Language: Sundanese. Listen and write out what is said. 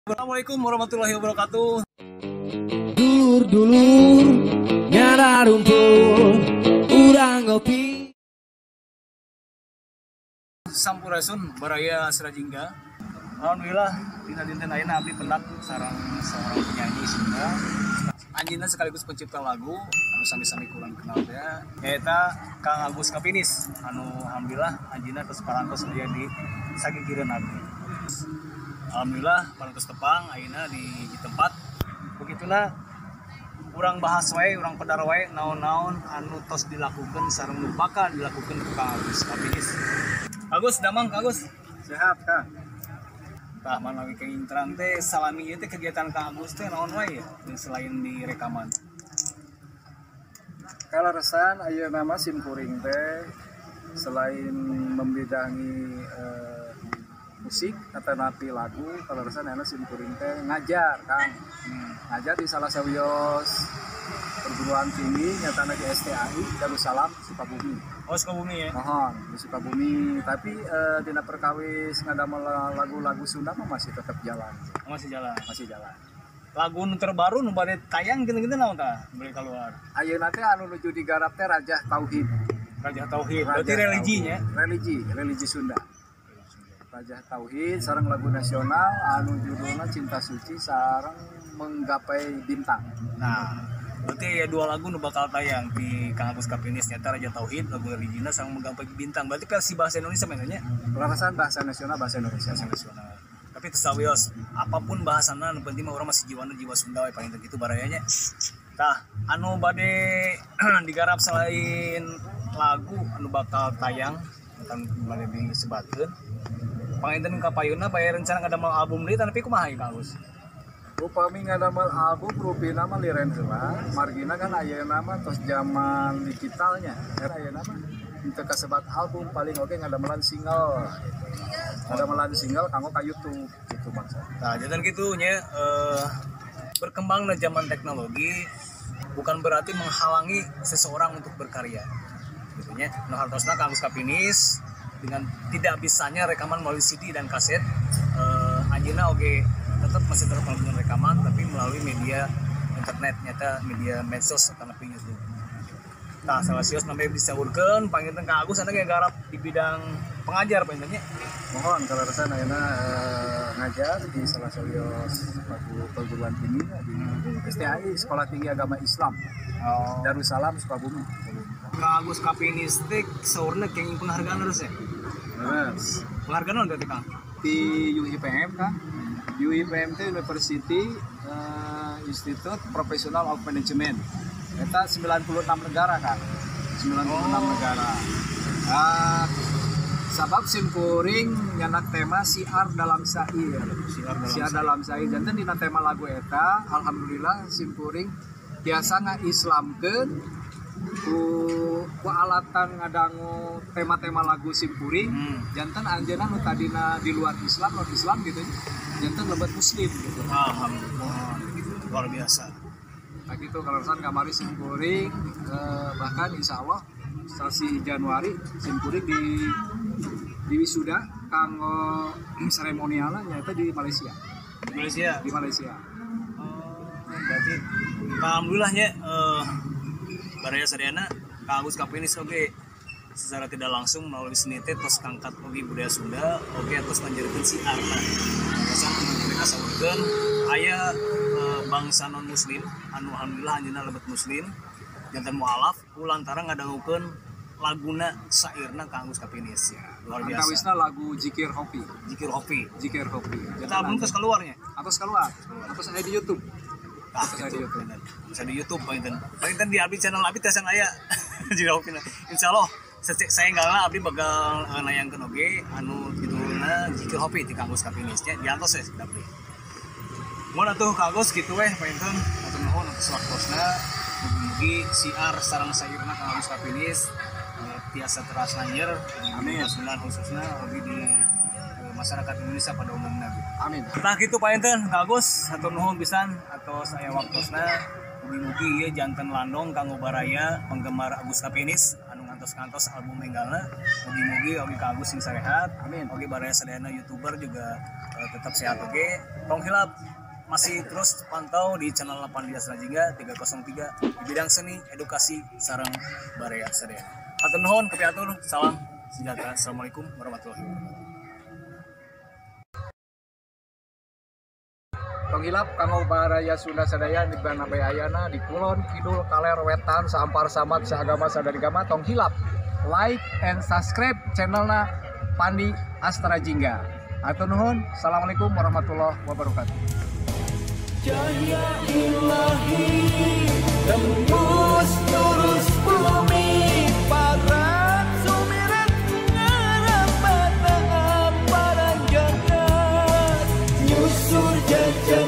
Assalamualaikum warahmatullahi wabarakatuh. Dulur-dulur ngararumpul urang ngopi. Sampurasun baraya Srajingga. Alhamdulillah dina dinten ayeuna abdi pendak sareng seorang penyanyi Sunda. Anjeunna sekaligus pencipta lagu anu sami-sami kurang kenal teh nyaeta Kang Agus Kapinis anu alhamdulillah anjeunna tos parantos aya di sagigireun abdi. Alhamdulillah parantos tepang ayeuna di tempat begituna urang bahas wae, urang pedar wae naon-naon anu tos dilakukan sareng nu bakal dilakukan ku Kang Agus Kapinis. Agus damang Kang Agus. Sehat Kang. Tah manawi kenging terang teh salami ieu teh kegiatan Kang Agus teh naon wae ya selain di rekaman. Kaleresan ayeuna mah simkuring teh selain membidangi musik atau napi lagu, kaleresan ayeuna simkuring teh ngajar Kang. Ngajar di salah sawios perguruan tinggi nyatana di STAI Darussalam Sukabumi. Oh Sukabumi ya? Mohon di Sukabumi, tapi dina perkawis ngadamel lagu-lagu Sunda mah masih tetap jalan. Masih jalan. Masih jalan. Lagu nu terbaru nu bade tayang gitu-gitu naon tah beli keluar? Ayeuna teh anu nuju digarap teh Rajah Tauhid. Rajah Tauhid. Berarti religinya? Religi, religi Sunda. Rajah Tauhid sareng lagu nasional anu judulna Cinta Suci sareng Menggapai Bintang. Nah, berarti ya dua lagu nu bakal tayang di Kang Agus Kapinis nyata Raja Tauhid lagu religina sareng Menggapai Bintang. Berarti versi bahasa Indonesia mainnya? Larasan bahasa nasional bahasa Indonesia. Bahasa nasional. Tapi tesawios apapun bahasana nu penting mah urang masih jiwana jiwa Sunda we paling teu kitu barayanya. Tah, anu bade digarap selain lagu anu bakal tayang akan bade disebatkeun. Panginten kapayunna bade rencana ngadamel album deui tapi kumaha ieu Kang Agus? Upami ngadamel album rupina mah liren heula, margina kan ayeuna mah tos zaman digitalnya. Ayeuna mah teu kasebat album paling oge ngadamelan single gitu. Ngadamelan single kanggo ka YouTube gitu bangsa. Nah, jangan kitu nya berkembangna zaman teknologi bukan berarti menghalangi seseorang untuk berkarya. Gitu nya. Nu hartosna Kang Agus Kapinis dengan tidak bisanya rekaman melalui CD dan kaset, anjeunna oge tetap masih tetap melakukan rekaman tapi melalui media internet nyata media medsos atau lebih YouTube. Nah, salah sios namanya bisa urkeun panginten Kang Agus anda garap di bidang pengajar pangintennya. Mohon kalau resan ayeuna ngajar di salah sawios perguruan tinggi di STAI Sekolah Tinggi Agama Islam. Oh. Darussalam Sukabumi. Kang Agus Kapinis teh saurna kenging penghargaan terus ya? Leres. Penghargaan naon teh Kang? Di UIPM Kang. UIPM teh University Institute Professional of Management. Eta 96 negara kan. 96 negara. Sabab simkuring nyanak tema siar dalam syair. Siar dalam syair. Janten dina tema lagu eta alhamdulillah simkuring biasa ngaislamkeun ku alatan ngadangu tema-tema lagu simkuring. Janten anjeunna nu tadina di luar Islam, non Islam gitu. Janten lebet muslim gitu. Alhamdulillah. Luar biasa. Nah gitu kalau resan kamari simkuring bahkan insya Allah stasi Januari simkuring di wisuda kanggo seremonialnya nyata di Malaysia. Di Malaysia. Di Malaysia. Berarti alhamdulillahnya baraya sadayana Kang Agus Kapinis oge secara tidak langsung melalui seni teh tos kangkat oge budaya Sunda oge tos lanjutkeun siarna. Biasa mereka saurkeun aya bangsa non muslim anu alhamdulillah anjeunna lebet muslim janten mualaf ku lantaran ngadangukeun laguna sairna Kang Agus Kapinis ya. Luar biasa. Antawisna lagu Jikir Hopi. Jikir Hopi. Jikir Hopi. Kita album terus keluarnya. Atos keluar. Atos aya di YouTube. Ah, gitu. Bisa di YouTube panginten. Panginten di abdi channel abdi teh aya Jikir Hopi. Insyaallah saya enggak abdi bakal nayangkeun oge anu judulna Jikir Hopi ti Kang Agus Kapinis nya diantos ya abdi. Mun atuh Kang Agus kitu weh panginten hatur nuhun atas waktosna. Mugi-mugi siar sareng sairna Kang Agus Kapinis tiasa teras lanjir di Sunda khususnya oge di masyarakat Indonesia pada umumnya. Amin. Nah gitu panginten Kang Agus hatur nuhun pisan atos aya waktosna. Mugi-mugi ieu janten landong kanggo baraya penggemar Agus Kapinis anu ngantos-ngantos album enggalna. Mugi-mugi oge Kang Agus sing sarehat. Amin. Oge baraya sadayana YouTuber juga tetap sehat oge. Tong hilap masih terus pantau di channel 8 Dias Rajingga 303 di bidang seni, edukasi, sareng baraya sadayana. Hatur nuhun kapihatur, salam sejahtera. Assalamualaikum warahmatullahi wabarakatuh. Tong hilap kanggo baraya Sunda sadaya di mana bae ayana di kulon, kidul, kaler, wetan, saampar samad, saagama sadarigama, tong hilap like and subscribe channelna Pandi Astra Jingga. Hatur nuhun, assalamualaikum warahmatullahi wabarakatuh. Cahaya ilahi tembus terus bumi parat sumirat ngarapata aparan jagat nyusur jajah.